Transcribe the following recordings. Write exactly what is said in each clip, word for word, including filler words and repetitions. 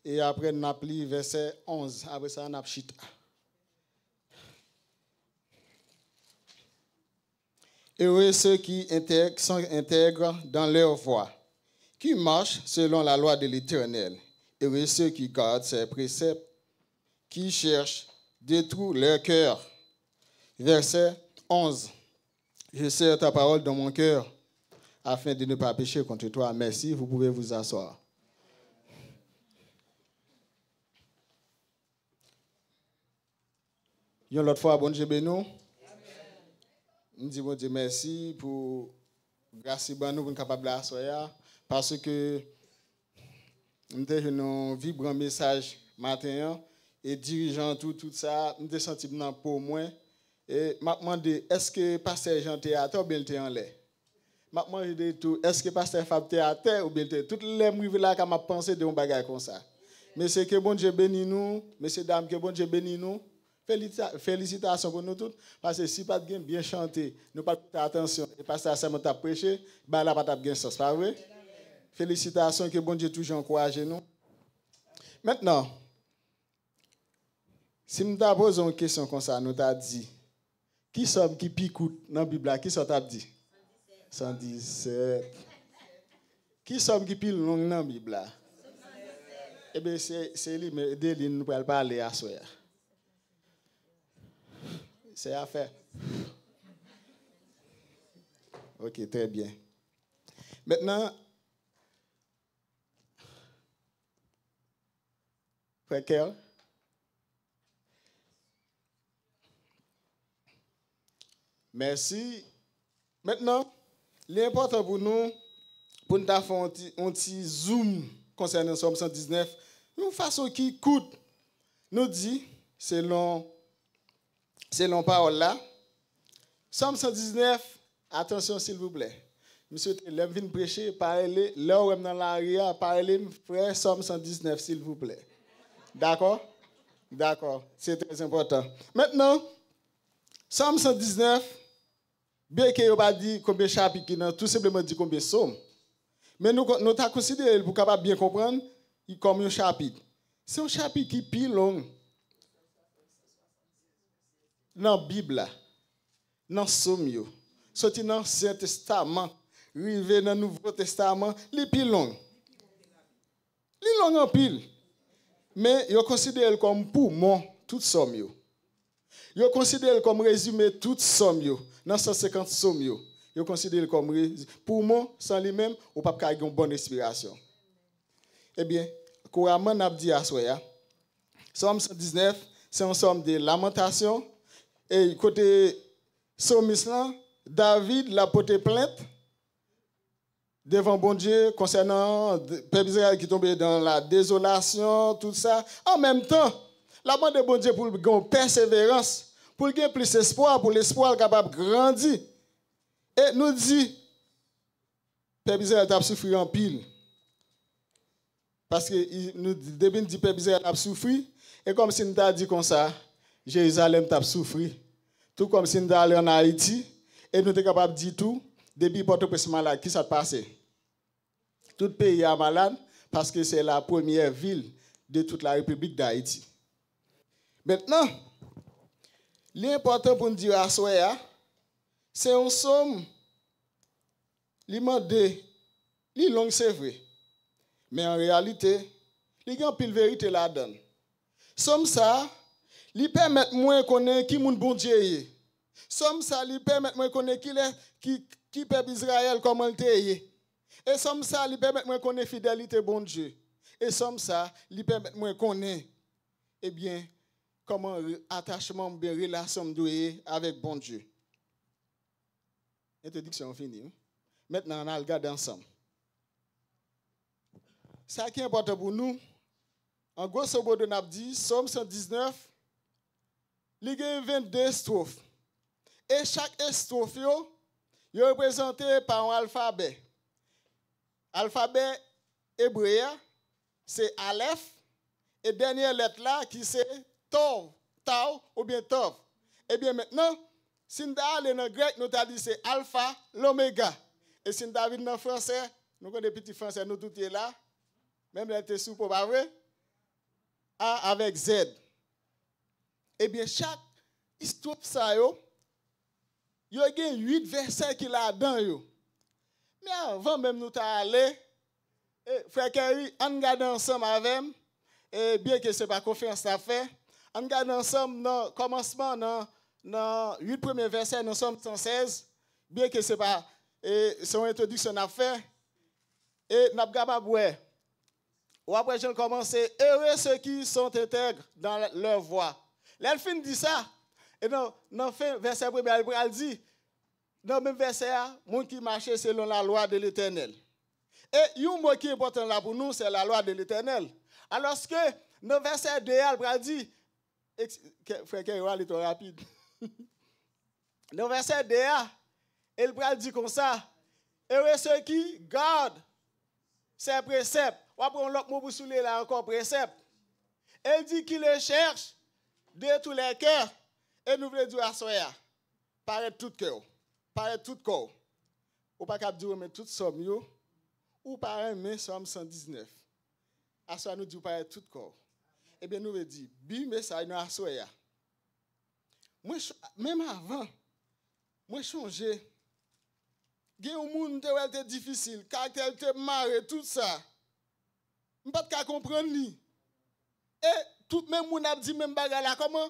E apre, n ap li vèsè onz. Apre sa, n ap chita. Heureux ceux qui intèg- sont intègres dans leur voie, qui marchent selon la loi de l'Éternel. Heureux ceux qui gardent ses préceptes, qui cherchent de tout leur cœur. Verset onze. Je serre ta parole dans mon cœur, afin de ne pas pécher contre toi. Merci, vous pouvez vous asseoir. Yon lòt fwa, Bondye beni w. M di Bondye mèsi pou gras li ban nou pou n kapab la aswè a, paske m te jwenn yon vibran mesaj maten an, e dirijan tou, tout sa, m te santi m nan po mwen. E m ap mande, èske pastè Jean te atè oubyen l te anlè? M ap mande tou, èske pastè Fab te atè oubyen l te... Tout lè m rive lakay, m ap panse de yon bagay konsa. Mesye, ke Bondye beni nou. Mesye dam, ke Bondye beni nou. Felita- felisitasyon pou nou tout. Paske si pa t gen byen chante, nou pa t pote atansyon, e pastè a sèlman t ap preche, bagay la pa t ap gen sans, pa vre? Felisitasyon, ke Bondye toujou ankouraje nou. Mentnan, si m ta poze yon kesyon konsa, nou ta di, ki sòm ki pi kout nan Bib la? Ki sa w t ap di? San disèt. Ki sòm ki pi long nan Bib la? Ebyen, se, se li men, de li nou pral pale aswè a. Se afè. Ok, trè byen. Mentnan, Frè Kèl. Mèsi. Mentnan, li enpòtan pou nou, pou n ta fè yon ti, yon ti zoom konsènan Sòm san diznèf, yon fason ki kout. Nou di, selon, selon pawòl la, Sòm san diznèf, atansyon silvouplè. M swete lè m vin preche, pa rele, lè w wè m nan lari a, pa rele m frè Sòm san diznèf silvouplè. Dakò? Dakò. Se trè enpòtan. Mentnan, Sòm san diznèf, byenke yo pa di konbyen chapit ki nan, tou senpleman di konbyen sòm. Men nou, nou ta konsidere l pou kapab byen konprann, kòm yon chapit. Se yon chapit ki pi long nan Bib la, nan sòm yo. Soti nan Ansyen Testaman, rive nan Nouvo Testaman, li pi long. Li long anpil. Men yo konsidere l kòm poumon tout sòm yo. Yo konsidere l kòm rezime tout sòm yo, nan san senkant sòm yo. Yo konsidere l kòm re- poumon, san li menm, ou p ap ka gen yon bòn respirasyon. Ebyen, kouraman n ap di aswè a, Sòm san diznèf, se yon sòm de lamantasyon, e kote sòmis lan, David, l ap pote plent devan Bondye konsènan pèp Izrayèl ki tonbe dan la dezolasyon, tout sa. An menm tan, l ap mande Bondye pou l gen yon pèseverans, pou l gen plis espwa, pou lespwa l kapab grandi. E nou di, pèp Izrayèl t ap soufri anpil. Paske i- nou, depi n di pèp Izrayèl ap soufri, e kòmsi n ta di konsa, Jerizalèm t ap soufri. Tou kòmsi n ta ale ann Ayiti, e nou te kapab di tou, depi Pòtoprens malad, kisa k pase? Tout peyi a malad, paske se la premyè vil de tout la Repiblik d Ayiti. Mentnan, li enpòtan pou n di aswè a, se yon sòm, li mande, li long se vre, men an reyalite, li gen anpil verite ladan l. Sòm sa a, li pèmèt mwen konnen ki moun Bondye ye. Sòm sa a, li pèmèt mwen konnen kilè, ki, ki pèp Izrayèl, kòman l te ye. E sòm sa a, li pèmèt mwen konnen fidelite Bondye. E sòm sa a, li pèmèt mwen konnen, ebyen, kòman re- atachman m oubyen relasyon m dwe ye avèk Bondye. Entwodiksyon an fini, wi. Mentnan, ann al gade ansanm. Sa ki enpòtan pou nou, an gwoso modo, n ap di, Sòm san diznèf, li gen vennde estwòf. E chak estwòf yo, yo reprezante pa yon alfabè. Alfabè ebre a, se alèf, e dènye lèt la ki se tòv, taw oubyen tòv. Ebyen mentnan, si n ta ale nan grèk, nou ta di se alfa, lomega. E si n ta vin nan fransè, nou konnen piti fransè nou tout ye la, menm lè l te sou po, pa vre? A avèk Z. Ebyen, chak istwòp sa yo, yo gen uit vèsè ki ladan yo. Men avan menm nou ta ale, e, frè Kerry, ann gade ansanm avè m, e, byenke se pa konferans n ap fè, ann gade ansanm nan kòmansman, nan, nan uit premye vèsè nan Sòm san sèz, byenke se pa, e, se yon entwodiksyon n ap fè, e n ap kapab wè. W ap wè jan l kòmanse, Heureux ceux qui sont intègres dans leur voie. Lè l fin di sa, e nan, nan fen vèsè premye a, li pral di, nan menm vèsè a, moun ki mache selon la loi de l'Éternel. E yon mo ki enpòtan la pou nou, se la loi de l'Éternel. Alòske, nan vèsè de a, l pral di, eks- ke- frè Kerry, w ale twò rapid. Nan vèsè de a, e l pral di konsa, Heureux ceux qui gardent ses préceptes. W ap pran yon lòt mo pou souliye la ankò, prensèp. E l di, qui le cherchent de tout leur cœur. E nou vle di w aswè a, parèt tout kè w, parèt tout kò w. Ou pa kab di w renmen tout sòm yo, ou pa renmen Sòm san diznèf. Aswè a nou di w parèt tout kò w. Ebyen, nou vle di, bi mesaj nou aswè a. Mwen, menm avan, mwen chonje, gen yon moun, m te wè l te difisil, karaktè l te mare, tout sa. M pa t ka konprann li. E tout menm moun ap di menm bagay la, kòman,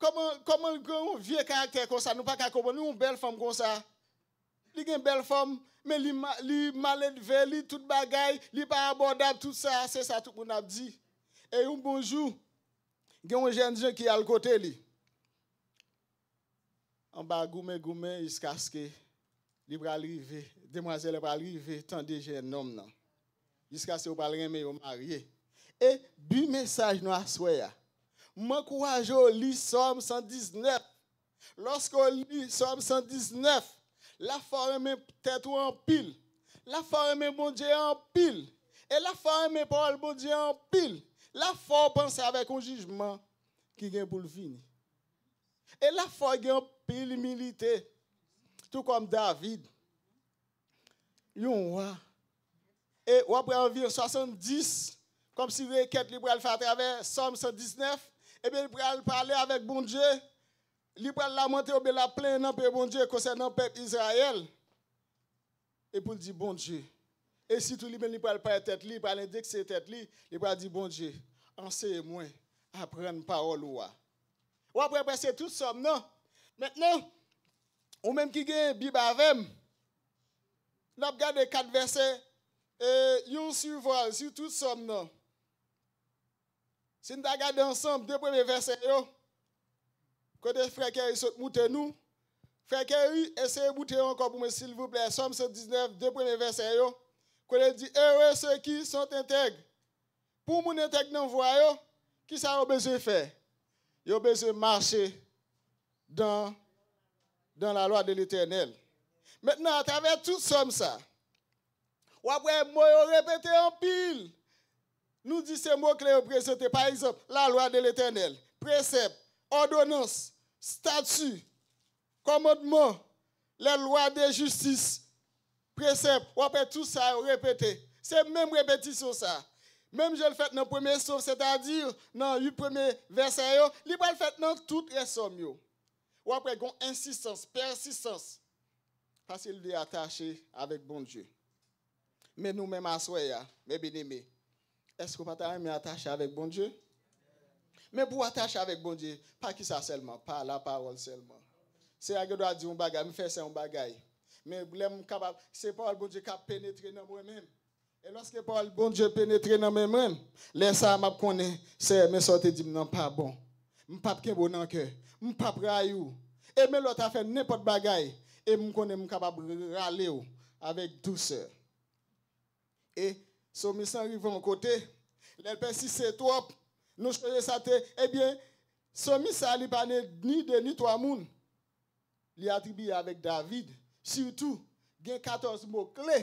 kòman, kòman l gen yon vye karaktè konsa, nou pa ka konprann li, yon bèl fanm konsa. Li gen bèl fòm, men li, ma- li maledve, li tout bagay, li pa abòdab, tout sa, se sa tout moun ap di. E yon bon jou, gen yon jènjan ki al kote li. Anba goumen, goumen, jiskaske li pral rive, demwazèl la pral rive tande jennonm nan. Jiskaske yo pral renmen yo marye. E bi mesaj nou aswè a. M ankouraje w li Sòm san diznèf. Lòske w li Sòm san diznèf, l ap fè w renmen tèt ou anpil. L ap fè w renmen Bondye anpil. E l ap fè w renmen pawòl Bondye anpil. L ap fè w panse avèk yon jijman ki gen pou l vini. E l ap fè w gen anpil imilite, tou kòm David, yon wa. E w ap wè anviwon swasanndis, kòmsi rekèt li pral fè atravè Sòm san diznèf, ebyen, li pral pale avèk Bondye, li pral lamante oubyen l ap plenyen nan pye Bondye konsènan pèp Izrayèl. E pou l di Bondye. E sitou li menm li pral parèt tèt li, li pral endekse tèt li, li pral di Bondye, anseye mwen, aprann pawòl ou a. W ap wè prèske tout Sòm nan. Mentnan, ou menm ki gen Bib avè m, n ap gade kat vèsè, e, yon sivwal sou tout Sòm nan. Si n ta gade ansanm de premye vèsè yo, kote frè Kerry sot moute nou, frè Kerry, eseye moute yo ankò pou mwen, silvouplè, Sòm san diznèf, de premye vèsè yo, kote l di, Heureux ceux qui sont intègres. Pou moun entèg nan vwa yo, kisa yo bezwen fè? Yo bezwen mache dans, dans la loi de l'Éternel. Mentnan, atravè tout Sòm sa, w ap wè mo yo repete anpil. Nou di se mo kle yo prezante. Pa egzanp, la loi de l'Éternel, presèp, òdonans, stati, kòmandman, les lois de justice, presèp, w ap wè tout sa yo repete. Se menm repetisyon sa. Menm jan l fèt nan premye Sòm, sètadi nan uit premye vèsè yo, li pral fèt nan tout rès Sòm yo. W ap wè gon ensistans, pèsistans. Paske li vle atache avèk Bondye. Men nou menm aswè a, men byeneme, èske w pa ta renmen atache avèk Bondye? Men pou w atache avèk Bondye, pa kisa sèlman? Pa lapawòl sèlman. Seyè a gen dwa di yon bagay, m fè sa yon bagay. Men lè m kapab, se pawòl Bondye k ap penetre nan mwen menm. E lòske pawòl Bondye penetre nan men mwen, lè sa a m ap konnen, Seyè, men sa w te di m nan pa bon. M p ap kenbe w nan kè. M p ap rayi w. E men lè w ta fè nenpòt bagay, e m konnen m kapab rale w avèk dousè. E somis lan rive yon kote, lè l pèsiste twòp, nou chonje sa te, ebyen, somis sa a li pa ni de ni twa moun. Li atribiye avèk David. Sitou, gen katòz mo kle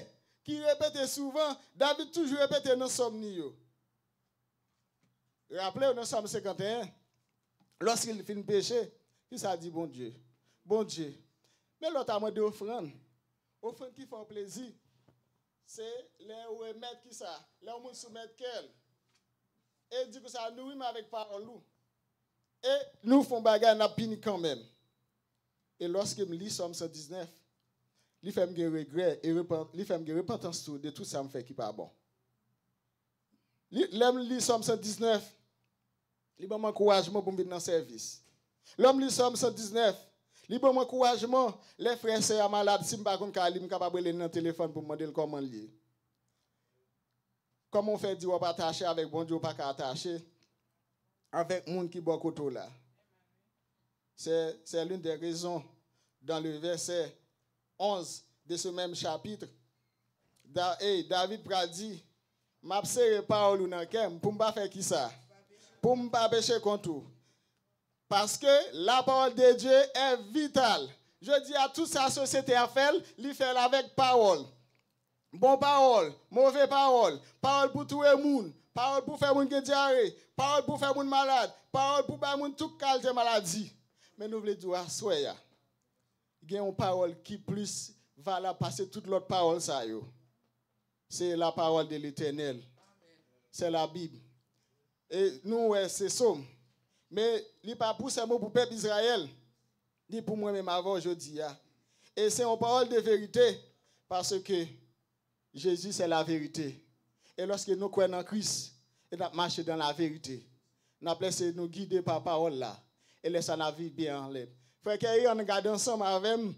ki repete souvan, David toujou repete nan sòm li yo. Raple w nan Sòm senkanteyen, lòske l fin peche, kisa l di Bondye? Bondye, men lè w ta mande ofrann, ofrann ki fè w plezi, se lè w remèt kisa? Lè yon moun soumèt kè l. E Di konsa, nouri m avèk pawòl ou. E nou fè yon bagay, n ap pini kanmenm. E lòske m li Sòm san diznèf, li fè m gen regrè, e repan-, li fè m gen repantans tou de tout sa m fè ki pa bon. Li, lè m li Sòm san diznèf, li ban m ankourajman pou m vin nan sèvis. Lè m li Sòm san diznèf, li ban m ankourajman, lè frè e sè a malad, si m pa konn ka li, m kapab rele l nan telefòn pou m mande l kòman l ye. Kòman w fè di w ap atache avèk Bondye, w pa ka atache avèk moun ki bò kote w la? C'est, c'est l'une des raisons dans le verset onze de ce même chapitre. Da, hey, David pral di, m ap sere pawòl ou nan kè m pou m pa fè kisa? Pou m pa peche kont ou. Paske la parole de Dieu est vitale. Jodi a, tout sa sosyete a fè l, li fè l avèk pawòl. Bon pawòl, move pawòl, pawòl pou touye moun, pawòl pou fè moun gen dyare, pawòl pou fè moun malad, pawòl pou bay moun tout kalite maladi. Men nou vle di w aswè a, gen yon pawòl ki plis valab pase tout lòt pawòl sa yo. Se la parole de l'Éternel. C'est la Bible. E nou wè se Sòm. Men li pa pou sèlman pou pèp Izrayèl. Li pou mwen menm avè w jodi a. E se yon pawòl de verite, paske Jezi se la verite. E lòske nou kwè nan Kris, e n ap mache dan la verite, n ap lese nou gide pa pawòl la. E lè sa n ap viv byen anlè. Frè Kèri, ann gade ansanm avè m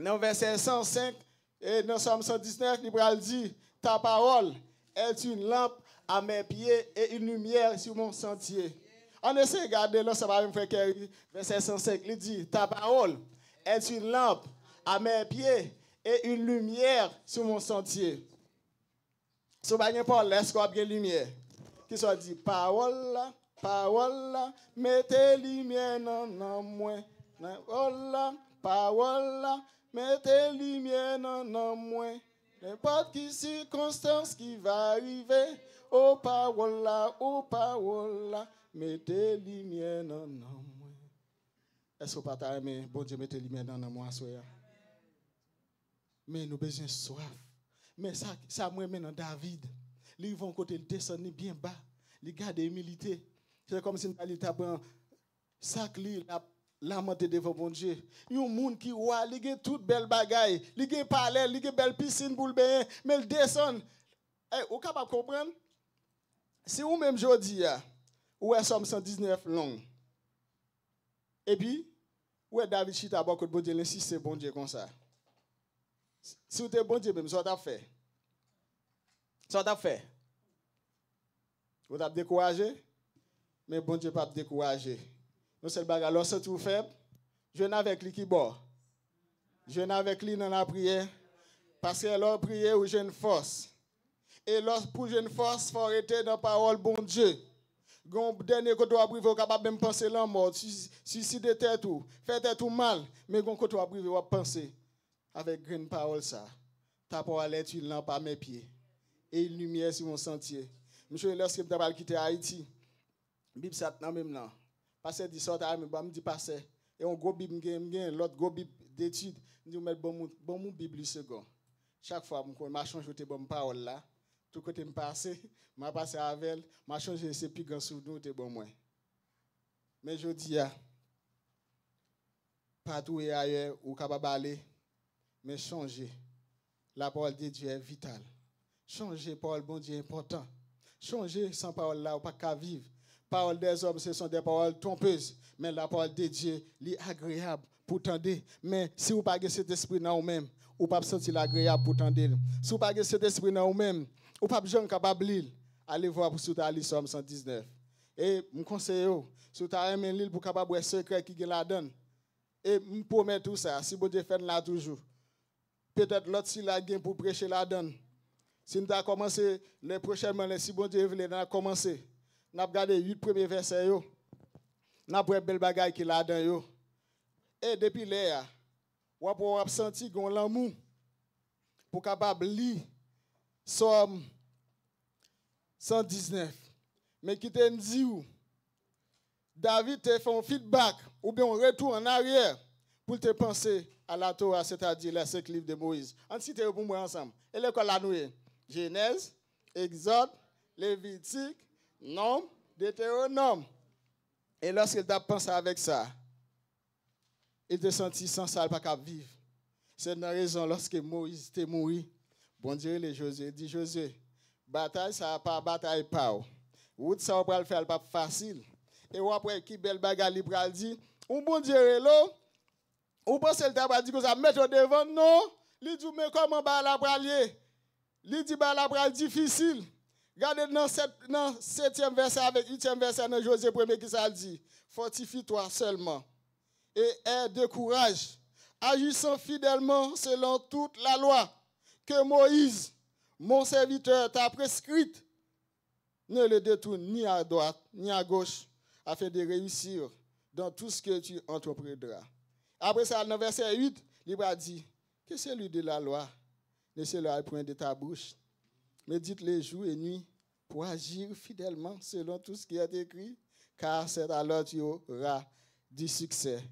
nan vèsè san senk, e nan Sòm san diznèf, li pral di, ta parole est une lampe à mes pieds et une lumière sur mon sentier. Ann eseye gade l ansanm avè m, frè Kèri, vèsè san senk, li di, ta parole est une lampe à mes pieds et une lumière sur mon sentier. Si w pa gen pawòl la, èske w ap gen limyè? Kisa w di? Pawòl la, pawòl la, mete limyè nan nanm mwen. Nan pawòl la, pawòl la, mete limyè nan nanm mwen. Nenpòt ki sikonstans ki va rive, o pawòl la, o pawòl la, mete limyè nan nanm mwen. Èske w pa ta renmen Bondye mete limyè nan nanm ou aswè a? Men nou bezwen swaf. Men sa, sa mwen renmen nan David, li rive yon kote, li desann li byen ba, li gade imilite. Se kòmsi m ta li ta pran sak li, l ap lamante devan Bondye. Yon moun ki wa, li gen tout bèl bagay, li gen palè, li gen bèl pisin pou l benyen, men l desann. Ey, ou kapab konprann? Si ou menm jodi a, ou wè Sòm san diznèf long, epi ou wè David chita bò kot Bondye, l ensiste Bondye konsa. Si w te Bondye menm, sa w t ap fè? Sa w t ap fè? Ou t ap dekouraje? Men Bondye p ap dekouraje. Yon sèl bagay, lè w santi w fèb, jwenn avèk li ki bò? Jwenn avèk li nan lapriyè. Paske lè w priye, ou jwenn fòs. E lè w pou jwenn fòs, fò w rete nan pawòl Bondye. Gen yon dènye kote w ap rive, ou kapab menm panse lanmò, si-, siside tèt ou, fè tèt ou mal, men gen yon kote w ap rive, w ap panse avèk grenn pawòl sa, ta parole est une lampe à mes pieds et une lumière sur mon sentier. M sonje lòske m ta pral kite Ayiti, Bib sa t nan men m nan. Pastè di, sa w ta renmen ban m? M di, pastè, e yon gwo Bib m gen, m gen lòt gwo Bib detid. M di, ou mèt ban m, ban m yon Bib li segon. Chak fwa m konn, m a chonje ou te ban m pawòl la. Tout kote m pase, m a pase avè l, m a chonje se pi gran souvni ou te ban mwen. Men jodi a, patou e ayè ou kapab ale, men chonje, la parole de Dieu est vitale. Chonje, pawòl Bondye enpòtan. Chonje, san pawòl la, ou pa ka viv. Pawòl dèzòm, ce sont des paroles trompeuses, men la parole de Dieu, li agreyab pou tande. Men si ou pa gen Sentespri nan ou menm, ou p ap santi l agreyab pou tande l. Si ou pa gen Sentespri nan ou menm, ou p ap janm kapab li l. Ale vwa pou si w ta li Sòm san diznèf. E m konseye w, si w ta renmen li l pou w kapab wè sekrè ki gen ladan l. E m pwomèt ou sa, si Bondye fè n la toujou, petèt lòt sila gen pou preche ladan l. Si n ta kòmanse lè pwochènman, lè si Bondye vle, n a kòmanse. N ap gade uit premye vèsè yo. N ap wè bèl bagay ki ladan yo. E depi lè a, w ap wè w ap santi gen yon lanmou pou w kapab li Sòm san diznèf. Men kite m di w, David te fè yon feedback, oubyen yon retou an aryè, pou l te panse a la Torah, sètadi les cinq livres de Moïse. Ann site yo pou mwen ansanm. E lekòl la nou ye? Jenèz, Egzòd, Levitik, Nonb, Detewonòm. E lòske l t ap panse avèk sa, li te santi san sa l pa kab viv. Se nan rezon lòske Moyiz te mouri, Bondye rele Jozye, li di, Jozye, batay sa a pa batay pa w. Wout sa w pral fè a, l p ap fasil. E w ap wè ki bèl bagay li pral di. Yon Bondye rele w, ou panse l ta pral di konsa, mete w devan? Non, li di w, men kòman bagay la pral ye? Li di bagay la pral difisil. Gade nan sèt, nan setyèm vèsè avèk uityèm vèsè nan Jozye premye, kisa l di? Fortifie-toi seulement et aie de courage, agissant fidèlement selon toute la loi que Moïse, mon serviteur, t'a prescrite. Ne le détourne ni à droite ni à gauche, afin de réussir dans tout ce que tu entreprendras. Apre sa, nan vèsè uit, li pral di, que celui de la loi ne s'éloigne point de ta bouche. Médite-le jour et nuit pour agir fidèlement selon tout ce qui est écrit, car c'est alors tu auras du succès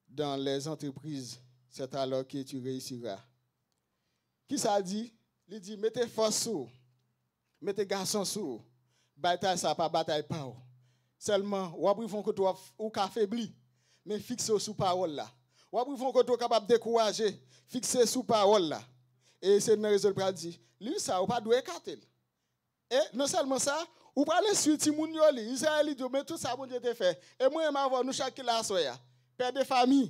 dans les entreprises, c'est alors que tu réussiras. Kisa l di? Li di, mete fòs sou ou. Mete gason sou ou. Batay sa pa batay pa w. Sèlman, w ap rive yon kote w ap, ou ka febli. Men fikse w sou pawòl la. W ap rive yon kote w kapab dekouraje. Fikse sou pawòl la. E se nan rezon l pral di, liv sa, ou pa dwe ekate l. E non sèlman sa, ou pral enstwi timoun yo li. Izrayèl li di w, men tout sa Bondye te fè. E mwen menm avè w, nou chak ki la aswè a. Pè de fanmi.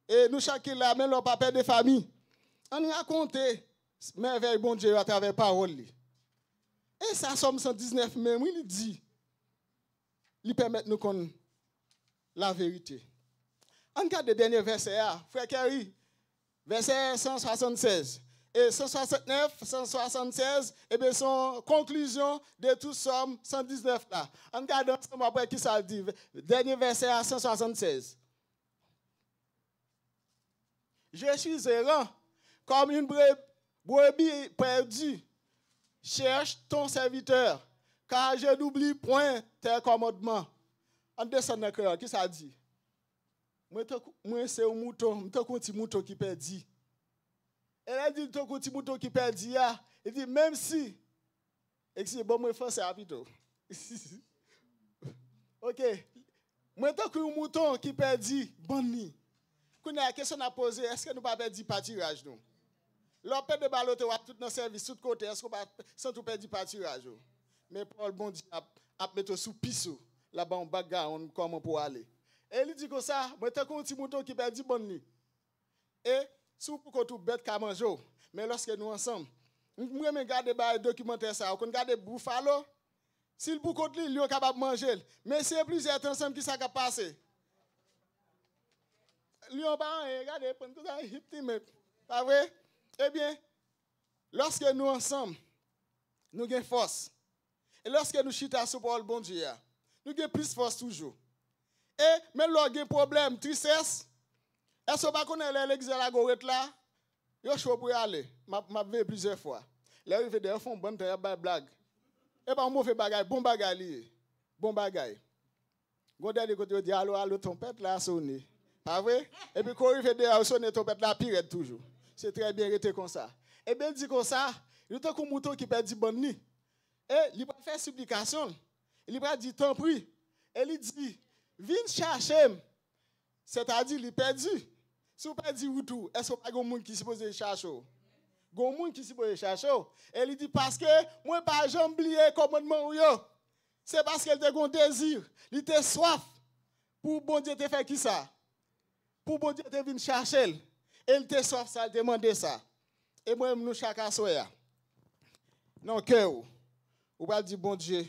E nou chak ki la, menm lè w pa pè de fanmi. Ann rakonte mèvèy Bondye yo atravè pawòl li. E sa Sòm san diznèf menm, wi, li di. Li pèmèt nou konn laverite. Ann gade dènye vèsè a, frè Kerry. Vèsè san swasannsèz. E san swasantnèf, san swasannsèz, ebyen, se yon konklizyon de tout Sòm san diznèf la. Ann gade ansanm, w ap wè kisa l di. Dènye vèsè a, san swasannsèz. Je suis errant comme une bre- brebis perdue. Cherche ton serviteur, car je n'oublie point tes commandements. Ann desann nan kreyòl, kisa l di? Mwen tankou, mwen se yon mouton, m tankou yon ti mouton ki pèdi. E lè l di l tankou yon ti mouton ki pèdi a, li di, menm si, eskize, ban mwen franse a pito. Ok. Mwen tankou yon mouton ki pèdi bann li. Kounye a, kesyon n ap poze, èske nou pa pèdi patiraj nou? Lè w ap pèdi balote, w ap tout nan sèvis, tout kote, èske w pa santi w pèdi patiraj ou? Men pawòl Bondye ap, ap mete w sou pis ou, l ap ba w yon bagawonn kòman pou w ale. E li di konsa, mwen tankou yon ti mouton ki pèdi bann li. E si w poukont ou, bèt ka manje w. Men lòske nou ansanm, m renmen gade bagay dokimantè sa. Ou konn gade Buffalo? Si l poukont li, lyon kapab manje l. Men si e plizyè t ansanm, kisa k ap pase? Lyon pa anyen, gade, pran konsa, hip ti men. Pa vre? Ebyen, lòske nou ansanm, nou gen fòs. E lòske nou chita sou pawòl Bondye a, nou gen plis fòs toujou. E menm lè w gen pwoblèm, tristès, èske w pa konnen lè legliz la lage w ret la, yo cho pou y ale? M ap, m ap veye plizyè fwa. Lè yo rive dèyè, yo fè yon bann tan, y ap bay blag. E pa yon move bagay, bon bagay li ye. Bon bagay. Gon dènye kote yo di, alo, alo, twonpèt la sone. Pa vre? Epi kou w rive deyò, yo sone twonpèt la pi rèd toujou. Se trè byen, rete konsa. Ebyen, l di konsa, li tankou mouton ki pèdi bann li. E li pral fè siplikasyon l. Li pral di, tanpri. E li di, vin chache m. Sètadi, li pèdi. Si w pèdi wout ou, èske w pa gen yon moun ki sipoze chache w? Gen yon moun ki sipoze chache w. E li di, paske mwen pa janm bliye kòmandman w yo. Se paske l te gen yon dezi, li te swaf pou Bondye te fè kisa? Pou Bondye te vin chache l. E l te swaf sa, l te mande sa. E mwen menm, nou chak aswè a, nan kè w, ou pral di, Bondye,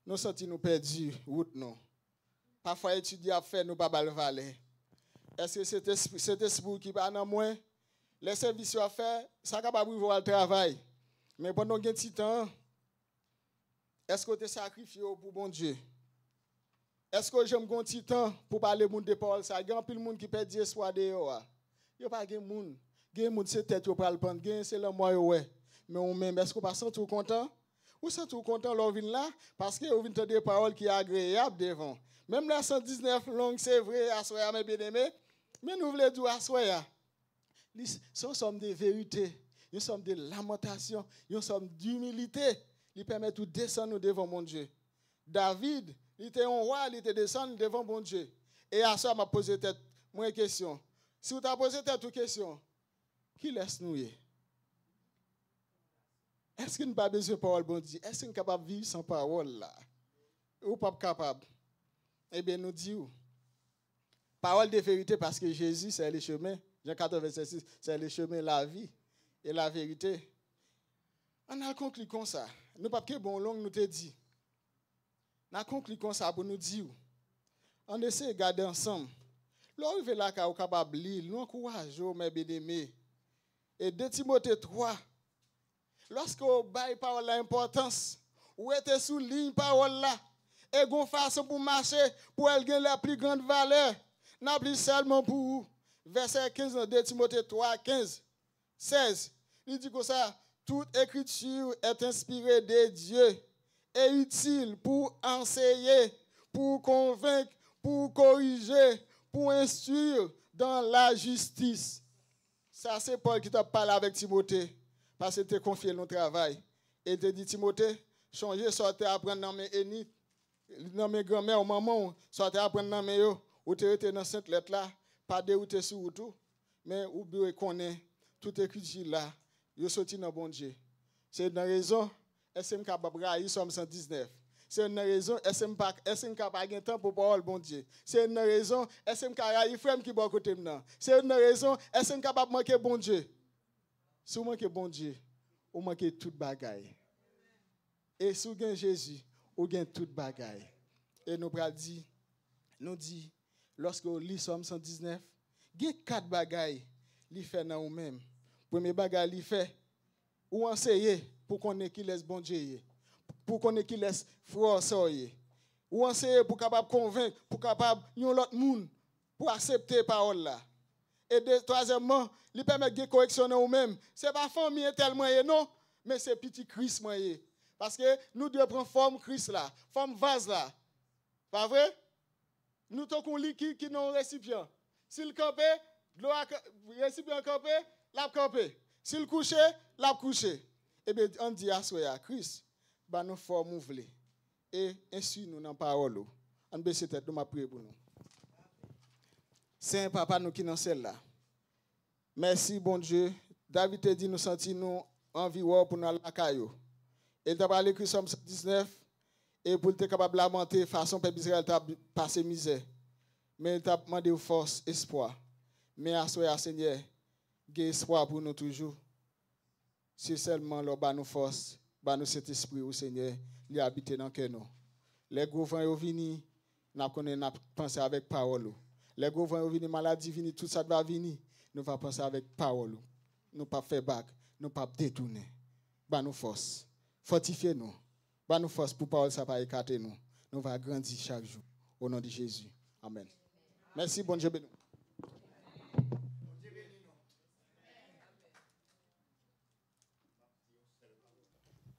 nou santi nou pèdi wout nou. Pafwa etid y ap fè, nou pa ba l valè. Èske Sentespri, Sentespri w ki pa nan mwen? Lè sèvis yo ap fè, sa kapab rive w al travay. Men pandan w gen ti tan an, èske w te sakrifye w pou Bondye? Èske w janm gen yon ti tan pou pale moun de pawòl sa a? Gen anpil moun ki pèdi espwa deyò a. Yo pa gen moun. Gen moun se tèt yo pral pann. Genyen se lanmò yo wè. Men ou menm, èske w pa santi w kontan? Ou santi w kontan lè w vin la? Paske ou vin tande pawòl ki agreyab devan w. Menm lè san diznèf long, se vre, aswè a, men byeneme, men nou vle di w aswè a. Li s- se yon sòm de verite, yon sòm de lamantasyon, yon sòm dimilite. Li pèmèt ou desann ou devan Bondye. David, li te yon wa, li te desann devan Bondye. E aswè a, m ap poze tèt mwen kesyon. Si w ta poze tèt ou kesyon, kilès nou ye? Èske n pa bezwen pawòl Bondye? Èske n kapab viv san pawòl la? Ou p ap kapab. Ebyen, nou di w, parole de vérité, parce que Jésus, c'est le chemin. Jan katrèven vèsè sis, c'est le chemin, la vie et la vérité. Ann al konkli konsa. Nou p ap kenbe w long, nou te di. N a konkli konsa pou nou di w. Ann eseye gade ansanm. Lè w rive lakay, ou kapab li l, nou ankouraje w, mè byeneme. E de Timote twa, lòske w bay pawòl la enpòtans, ou rete sou liy pawòl la, e gon fason pou mache, pou èl gen la pli grand valè. N ap li sèlman pou ou. Vèsè kenz nan de Timote twa kenz, sèz, li di konsa, toute écriture est inspirée de Dieu et utile pour enseigner, pour convaincre, pour corriger, pour instruire dans la justice. Sa se Pòl ki t ap pale avèk Timote, paske l te konfye l yon travay. E l te di Timote, chonje sa w te aprann nan men Enik, nan men granmè w, manman w, sa w te aprann nan men yo, ou te rete nan sent lèt la, pa dewoute sou wout ou, men ou dwe konnen tout ekriti la, yo soti nan Bondye. Se nan rezon, èske m kapab rayi Sòm san diznèf? Se nan rezon, èske m pa, èske m ka pa gen tan pou pawòl Bondye? Se nan rezon, èske m ka rayi frè m ki bò kote m nan? Se nan rezon, èske m kapab manke Bondye? Si w manke Bondye, ou manke tout bagay. E si w gen Jezi, ou gen tout bagay. E nou pral di, nou di, lòske w li Sòm san diznèf, gen kat bagay li fè nan ou menm. Premye bagay li fè, ou anseye pou konnen kilès Bondye ye, pou konnen kilès frè w, sè w ye. Ou anseye pou kapab konvenk, pou kapab yon lòt moun pou aksepte pawòl la. E de, twazyèmman, li pèmèt gen koreksyon nan ou menm. Se pa fanmi entèl mwen ye non, men se pitit Kris mwen ye. Paske nou dwe pran fòm Kris la, fòm vaz la. Pa vre? Nou tankou yon likid ki nan yon resipyan. Si l kanpe, dlo a ka-, resipyan an kanpe, l ap kanpe. Si l kouche, l ap kouche. Ebyen, ann di aswè a, Kris, ban nou fòm ou vle. E enstwi nou nan pawòl ou. Ann bese tèt nou, m ap priye pou nou. Senyè Papa nou ki nan syèl la, mèsi, Bondye. David te di nou santi nou anvi wè w pou nou al lakay ou. E l t ap al ekri Sòm san diznèf, e pou l te kapab lamante fason pèp Izrayèl t ap pase mizè. Men l t ap mande w fòs, espwa. Men aswè a, Senyè, gen espwa pou nou toujou. Se sèlman lè w ba nou fòs, ba nou Sentespri ou, Senyè, li abite nan kè nou. Lè gwo van yo vini, n ap konnen n ap panse avèk pawòl ou. Lè gwo van yo vini, maladi vini, tout sa t va vini, nou va panse avèk pawòl ou. Nou p ap fè bak, nou p ap detounen. Ba nou fòs. Fòtifye nou. Ba nou fòs pou pawòl sa pa ekate nou. Nou va grandi chak jou. O non de Jezi. Amèn. Mèsi, Bondye beni w.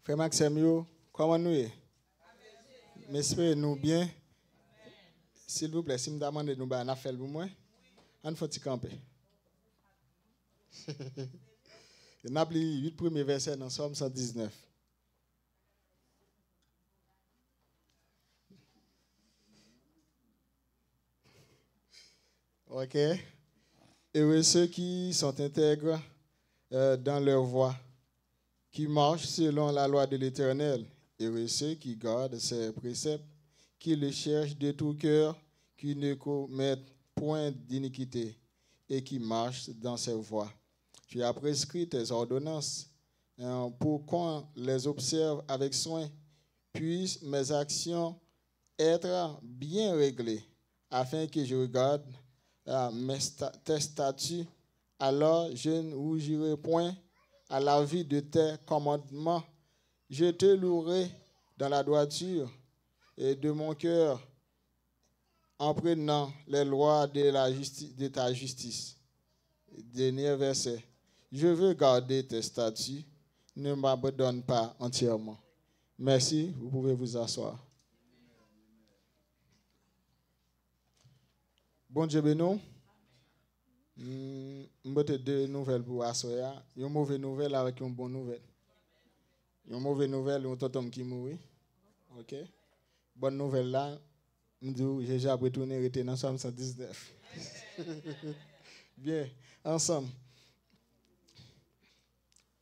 Frè m ak sè m yo, kòman nou ye? M espere nou byen. Silvouplè, si m ta mande nou bagay, n ap fè l pou mwen? Ann fè yon ti kanpe. N ap li uit premye vèsè nan Sòm san diznèf. Ok. Heureux ceux qui sont intègres, euh, dans leur voie, qui marchent selon la loi de l'Éternel. Heureux ceux qui gardent ses préceptes, qui le cherchent de tout cœur, qui ne commettent point d'iniquité et qui marchent dans ses voies. Tu as prescrit tes ordonnances, euh, pour qu'on les observe avec soin. Puissent mes actions être bien réglées, afin que je regarde, euh, mes sta-, tes statuts. Alors je ne rougirai point à la vue de tes commandements. Je te louerai dans la droiture, et de mon cœur, en prenant les lois de la justi-, de ta justice. Dernier verset. Je veux garder tes statuts, ne m'abandonne pas entièrement. Merci, vous pouvez vous asseoir. Bondye beni w. Mm, m pote de nouvèl pou aswè a. Yon move nouvèl avèk yon bon nouvèl. Yon move nouvèl, yon tonton m ki mouri. Ok. Bòn nouvèl la, m di w, Jezi ap retounen, rete nan Sòm san diznèf. Byen, ansanm.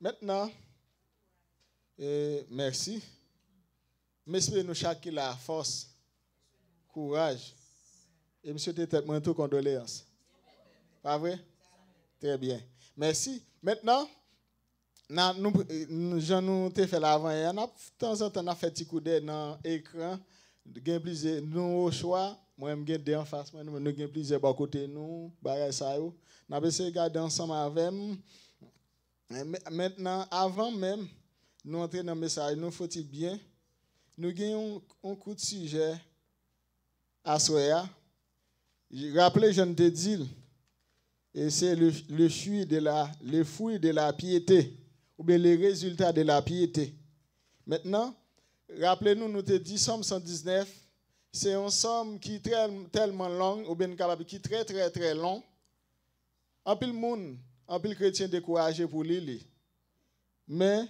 Mentnan, e, mèsi. M espere nou chak ki la, fòs, kouraj. E m swete tèt mwen tou kondoleyans. Pa vre? Trè byen. Mèsi. Mentnan, nan, nou, nou, jan nou te fè l avan yè, n ap, tanzantan, n ap fè ti koudèy nan ekran. Gen plizyè, nou oswa, mwen, m gen de anfas mwen, nou, nou gen plizyè bò kote nou, bagay sa yo. N ap eseye gade ansanm avè m. Men, mentnan, avan menm nou antre nan mesaj, nou foti byen, nou gen yon, yon kout sijè aswè a. Raple jan n te di l, e se le, le fruit de la, le fruit de la piété, oubyen le résultat de la piété. Mentnan, raple nou, nou te di Sòm san diznèf, se yon sòm ki trè, tèlman long, oubyen n kapab ki trè, trè, trè long. Anpil moun, anpil kretyen dekouraje pou li li. Men,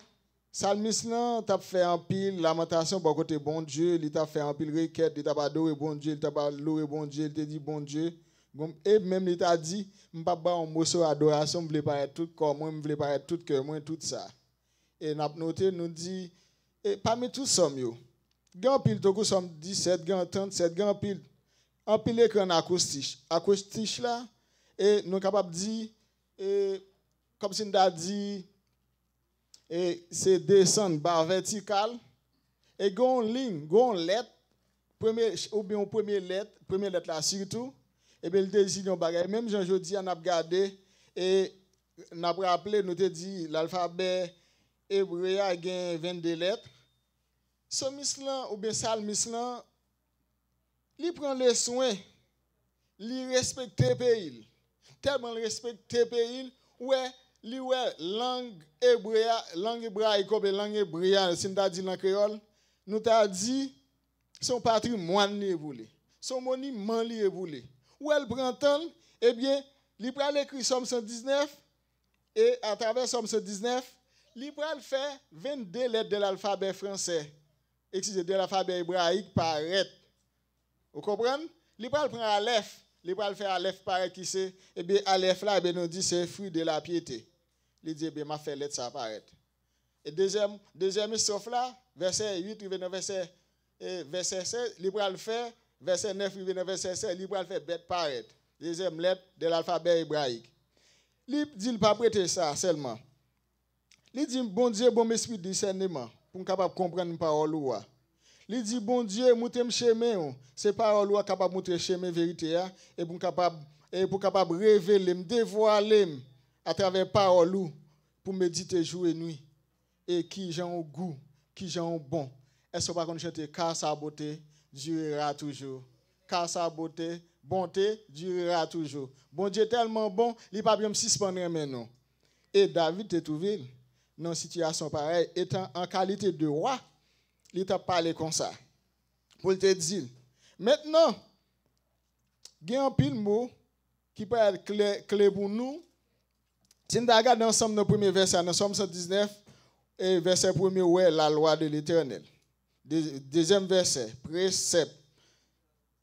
salmis lan t ap fè anpil lamantasyon bò kote Bondye, li t ap fè anpil rekèt, li t ap adore Bondye, li t ap loure Bondye, li te di Bondye, bon, e menm li ta di, "M p ap ba yon moso adorasyon, m vle parèt tout kò mwen, m vle parèt tout kè mwen, tout sa." E n ap note, nou di, e pami tout sòm yo, gen anpil, tankou sòm disèt, gen trannsèt, gen anpil, anpil ekran akwostich. Akwostich la, e nou kapab di, e, kòmsi n ta di, e, se desann ba vètikal, e gen yon liy, gen yon lèt, premye, oubyen yon premye lèt, premye lèt la sitou, ebyen, li te di yon bagay. Menm jan jodi a n ap gade, e n ap raple, nou te di lalfabè ebre a gen vennde lèt. Sòmis lan, oubyen salmis lan, li pran le swen, li respekte peyi l. Tèlman l respekte peyi l, ou wè, li wè lang ebre a, lang ebrayik oubyen lang ebre a, si n ta di l an kreyòl, nou ta di, se yon patrimwàn li ye pou li. Se yon moniman li ye pou li. Ou wè l pran tan l, ebyen, li pral ekri Sòm san diznèf, e atravè Sòm san diznèf, li pral fè vennde lèt de lalfabè fransè, eskize, de lalfabè ebrayik parèt. Ou konprann? Li pral pran alèf, li pral fè alèf parèt ki se, ebyen, alèf la, ebyen, nou di se fruit de la piété. Li di, ebyen, m ap fè lèt sa parèt. E dezyèm, dezyèm estwòf la, vèsè uit rive nan vèsè, e, vèsè sèz, li pral fè, vèsè nèf rive nan vèsè sèz, li pral fè bèt parèt. Dezyèm lèt de lalfabè ebrayik. Li di l p ap rete sa sèlman. Li di, "Bondye, ban m espri disèneman pou m kapab konprann pawòl ou a." Li di, "Bondye, moutre m chemen w." Se pawòl ou a kapab moutre chemen verite a, e pou m kapab, e pou kapab revele m, devwale m atravè pawòl ou, pou medite jou e nwi. E kijan ou gou, kijan ou bon. Èske w pa konn chante, "Car sa beauté durera toujours"? Car sa beauté, bonté durera toujours. Bondye tèlman bon, li p ap janm sispann renmen nou. E David te twouve l nan sitiyasyon parèy, etan an kalite de wa, li t ap pale konsa. Pou l te di l, mentnan, gen anpil mo ki parèt kle, kle pou nou. Si n ta gade ansanm nan premye vèsè a, nan Sòm san diznèf, e vèsè premye, ou wè, la loi de l'Éternel. De, dezyèm vèsè, presèp.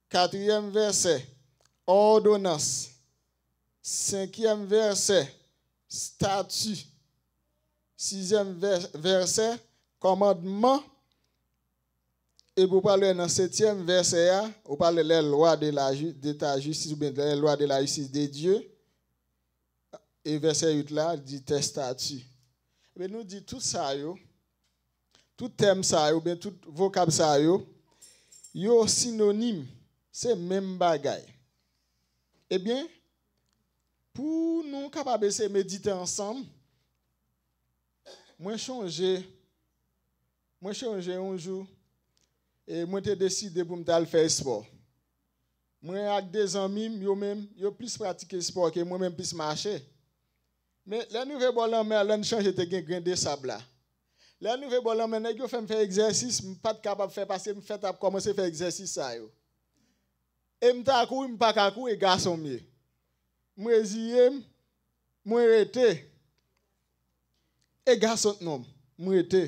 Katriyèm vèsè, òdonans. Senkyèm vèsè, stati. Sizyèm vè, vèsè, kòmandman. Epi ou pral wè nan setyèm vèsè a, ou pral wè les lois de la ju-, de ta justice, oubyen les lois de la justice de Dieu. E vèsè uit la, li di tes statuts. Ebyen, nou di tout sa yo, tout tèm sa yo, oubyen tout vokab sa yo, yo sinonim, se menm bagay. Ebyen, pou nou kapab eseye medite ansanm, mwen chonje, mwen chonje yon jou, e mwen te deside pou m t al fè espò. Mwen ak de zanmi m, yo menm, yo plis pratike espò ke mwen, menm plis mache. Men, lè n rive bò lanmè a, lè n chanje te gen grenn de sab la. Lè n rive bò lanmè, nèg yo fè m fè egzèsis, m pa t kapab fè paske m fèt ap kòmanse fè egzèsis sa yo. E m ta kouri, m pa ka kouri, e gason m ye. M reziye m, mwen rete. E gason t non m, m rete.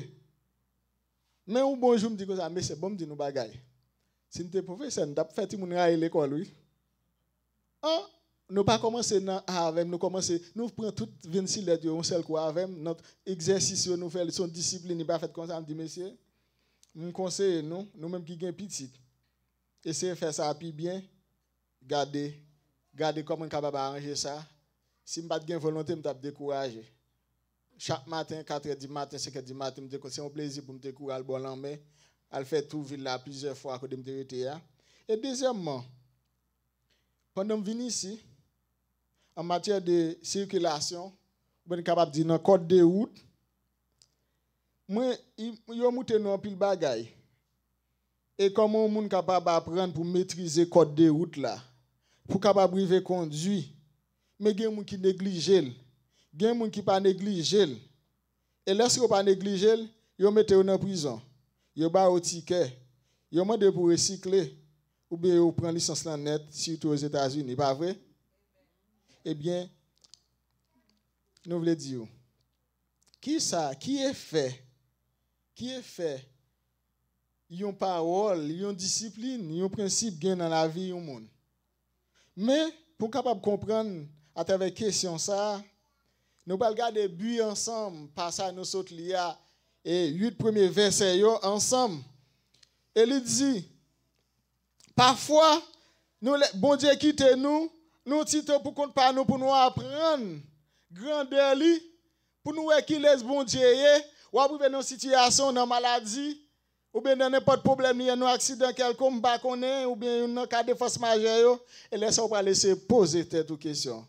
Men yon bon jou, m di konsa, "Mesye, bon, m di nou bagay. Si n te pwofesè, n t ap fè timoun rayi lekòl, wi. An, nou pa kòmanse nan A avè m, nou kòmanse, nou pran tout vennsis lèt yo yon sèl kou avè m, nan egzèsis yo nou fè, se yon disiplin, li pa fèt konsa, m di, mesye, m konseye nou, nou menm ki gen pitit, eseye fè sa pi byen, gade, gade kòman n kapab aranje sa. Si m pa t gen volonte, m t ap dekouraje. Chak maten, katrè di maten, senkè di maten, m te, se yon plezi pou m te kouri al bò lanmè, al fè tou vil la plizyè fwa kote m te rete a. E dezyèmman, pandan m vin isi, an matyè de sikilasyon, oubyen n kapab di nan kòd de wout, mwen, i- yo moute nou anpil bagay. E kòman yon moun kapab aprann pou metrize kòd de wout la, pou kapab rive kondui? Men gen moun ki neglije l. Gen moun ki pa neglije l. E lèske yo pa neglije l, yo mete yo nan prizon. Yo ba yo tikè. Yo mande pou resikle. Oubyen yo pran lisans lan nèt, sitou Ozetazini, pa vre? Ebyen, nou vle di w, ki sa, ki efè, ki efè yon pawòl, yon disiplin, yon prensip gen nan lavi yon moun? Men, pou w kapab konprann atravè kesyon sa a, nou pral gade bi ansanm, pasaj nou sot li a, e uit premye vèsè yo ansanm. E li di, pafwa, nou lè, Bondye kite nou, nou ti tan pou kont pa nou, pou nou aprann grandè li, pou nou wè kilès Bondye ye. W ap rive nan yon sitiyasyon, nan maladi, oubyen nan nenpòt pwoblèm li ye, nan aksidan kèlkonk, m pa konnen, oubyen youn nan ka de fòs majè yo, e lè sa a w pral eseye poze tèt ou kesyon.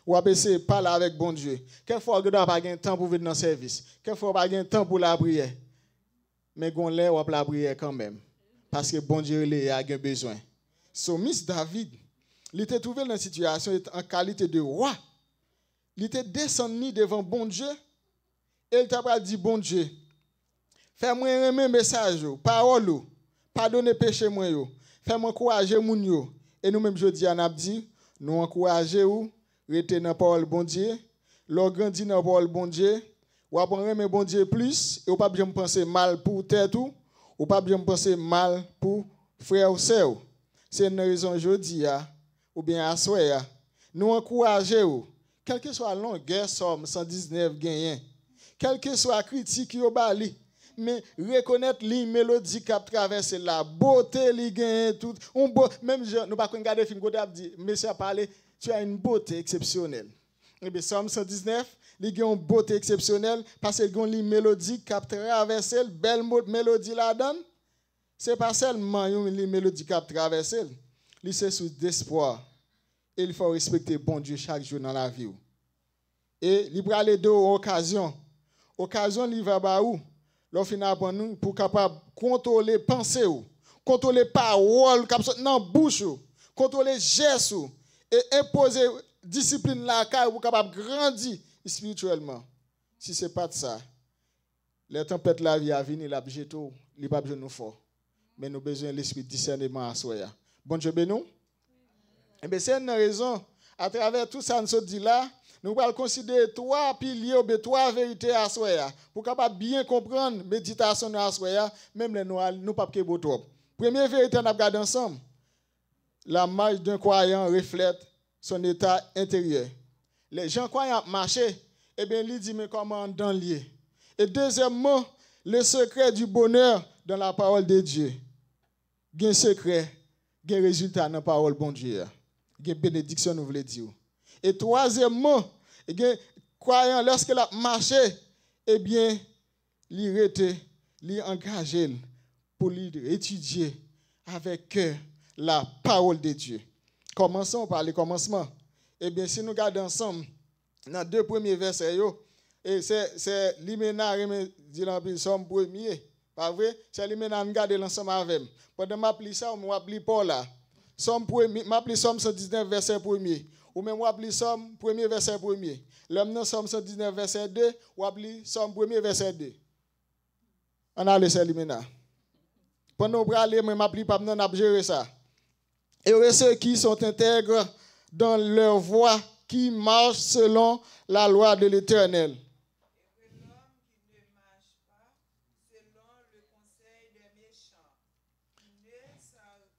W ap eseye pale avèk Bondye. Kèk fwa, w gendwa pa gen tan pou vin nan sèvis. Kèk fwa, w pa gen tan pou lapriyè. Men gon lè, w ap lapriyè kanmenm. Paske Bondye rele a gen bezwen. Psalmiste David, li te twouve l nan sitiyasyon an kalite de wa. Li te desann li devan Bondye e l ta pral di Bondye, fè mwen renmen mesaj ou, pawòl ou, padone peche mwen yo, fè m ankouraje moun yo. E nou menm jodi a, n ap di, nou ankouraje ou, rete nan pawòl Bondye. Lè w grandi nan pawòl Bondye, w ap renmen Bondye plis e w p ap janm panse mal pou tèt ou, ou p ap janm panse mal pou frè ou sè ou. Se youn nan rezon jodi a, oubyen aswè a, nou ankouraje w, kèlkeswa longè Sòm san diznèf genyen, kèlkeswa kritik yo ba li, men rekonèt liy melodi k ap travèse l la, bote li genyen tout, yon bo, menm jan nou pa konn gade fim kote y ap di, mesye ap pale, tu as une beauté exceptionnelle. Ebyen, Sòm san diznèf, li gen yon bote eksepsyonèl, paske l gen yon liy melodi k ap travèse l, bèl mo-, melodi ladan l. Se pa sèlman yon liy melodi k ap travèse l, li se sous despwa. E li fè w respekte Bondye chak jou nan lavi w. E li pral ede w okazyon. Okazyon li va ba ou, lè w fin aprann ou, pou w kapab kontwole panse w, kontwole pawòl k ap sot nan bouch ou, kontwole jès ou, e enpoze disiplin lakay ou pou w kapab grandi espirityèlman. Si se pa t sa, lè tanpèt lavi a vini, l ap jete w, li p ap jwenn ou fò. Men nou bezwen lespri disèneman aswè a. Bondye beni w. Ebyen, se youn nan rezon, atravè tout sa n sot di la, nou pral konsidere twa pilye oubyen twa verite aswè a, pou w kapab byen konprann meditasyon nou aswè a, menm lè nou al, nou p ap kenbe w twòp. Premye verite a n ap gade ansanm, la marche d'un croyant reflète son état intérieur. Lè jan kwayan ap mache, ebyen, li di men kòman anndan l ye. E dezyèmman, le secret du bonheur dans la parole de Dieu. Gen sekrè, gen rezilta nan pawòl Bondye a. Gen benediksyon nou vle di w. E twazyèmman, gen kwayan lèske l ap mache, ebyen, li rete, li angaje l pou li etidye avèk kè la parole de Dieu. Kòmansman, w pale kòmansman. Ebyen, si nou gade ansanm, nan de premye vèsè yo, e sè, sè Limena renmen di l anpil, Sòm premye, pa vre? Sè Limena, ann gade l ansanm avè m. Pandan m ap li sa, w menm w ap li pa w la. Sòm premye, m ap li Sòm san diznèf, vèsè premye. Ou menm w ap li Sòm premye, vèsè premye. Lè m nan Sòm san diznèf, vèsè de, w ap li Sòm premye, vèsè de. Ann ale, sè Limena. Pandan w prale, mwen m ap li pa m nan, n ap jere sa. Heureux ceux qui sont intègres dans leur voie, qui marchent selon la loi de l'Éternel. Heureux l'homme qui ne marche pas selon le conseil des méchants, qui ne s'ar-,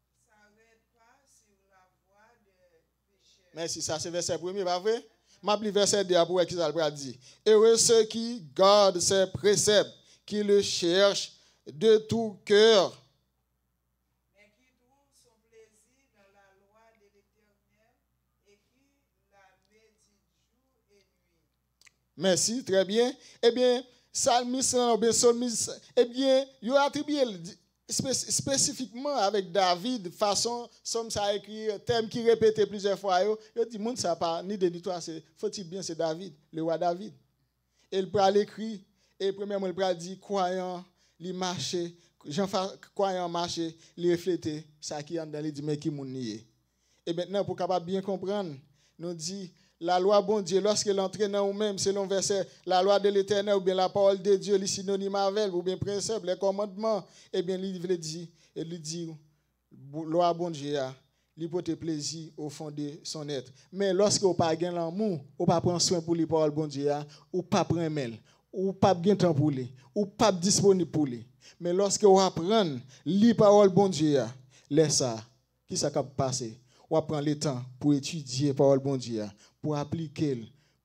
Mèsi, sa se vèsè premye, pa vre? M ap li vèsè de a pou wè kisa l pral di. Heureux ceux qui gardent ses préceptes, qui le cherchent de tout cœur. Mais qui trouvent son plaisir dans la loi de l'Éternel et qui la médite jour et nuit. Mèsi, trè byen. Ebyen, salmis lan oubyen solmis, ebyen, yo atribiye l di- espe- espesifikman avèk David, fason sòm sa a ekri, tèm ki repete plizyè fwa yo, yo di moun sa pa ni de ni twa, se, faut-il bien, se David, le wa David. E l pral ekri, e premyèman, l pral di, kwayan, li mache, jan fa- kwayan an mache, li reflete sa ki anndan li, di men ki moun li ye. E mentnan, pou w kapab byen konprann, nou di, lalwa Bondye, lòske l antre nan ou menm, selon vèsè, la loi de l'Éternel, oubyen la parole de Dieu, li sinonim avè l, oubyen prensèp, les commandements, ebyen, li vle di, e li di, lwa Bondye a, li pote plezi au fond de son être. Men lòske w pa gen lanmou, ou pa pran swen pou li pawòl Bondye a, ou p ap renmen l, ou p ap gen tan pou li, ou p ap disponib pou li. Men lòske w aprann li pawòl Bondye a, lè sa a, kisa k ap pase? W ap pran letan pou etidye pawòl Bondye a, pou aplike l,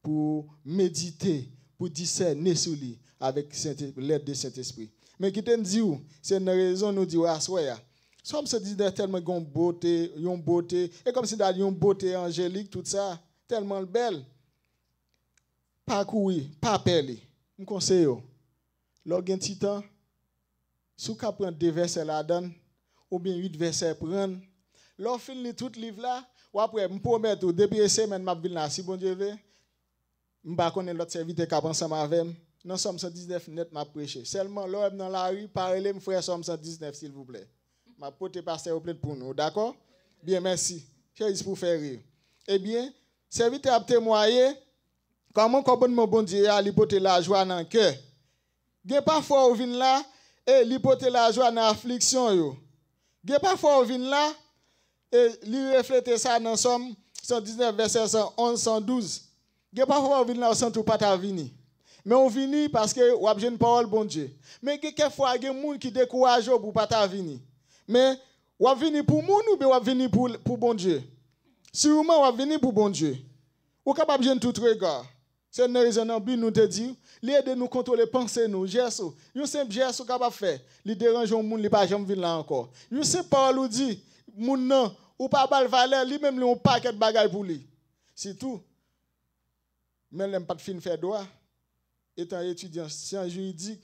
pou medite, pou disène sou li avèk Sente- lèd de Sentespri. Men kite m di w, se nan rezon nou di w aswè a. Sòm san diznèf tèlman gen yon bote, yon bote, e kòmsi ta di yon bote anjelik, tout sa, tèlman l bèl. Pa kouri, pa pè li. M konseye w. Lè w gen ti tan, si w ka pran de vèsè ladan l, oubyen uit vèsè, pran l. Lè w fin li tout liv la, w ap wè, m pwomèt ou, depi e semèn m ap vin la, si Bondye vle, m pa konnen lòt sèvitè k ap ansanm avè m, nan Sòm san diznèf nèt m ap preche. Sèlman, lè w wè m nan lari, pa rele m frè Sòm san diznèf, silvouplè. M ap pote pastè yo plent pou nou, dakò? Byen, mèsi. Se jis pou fè ri. Ebyen, sèvitè ap temwaye, kòman kòmandman Bondye a, li pote lajwa nan kè. Gen pafwa ou vin la, e li pote lajwa nan afliksyon yo. Gen pafwa ou vin la, e li reflete sa nan Sòm san diznèf, vèsè san onz, san douz. Gen pafwa ou vin la, ou santi ou pa ta vini. Men ou vini paske w ap jwenn pawòl Bondye. Men gen kèk fwa, gen moun ki dekouraje w pou w pa ta vini. Men, w ap vini pou moun oubyen w ap vini pou, pou Bondye? Siman, w ap vini pou Bondye. Ou kapab jwenn tout rega. Se nan rezon nan bi nou te di, li ede nou kontwole panse nou, jès ou. Yon senp jès ou kapab fè, li deranje yon moun, li pa janm vin la ankò. Yon senp pawòl ou di, moun nan, ou pa ba l valè, li menm li yon pakèt bagay pou li. Sitou, men lè m pa t fin fè dwa, etan etidyan syans jiridik,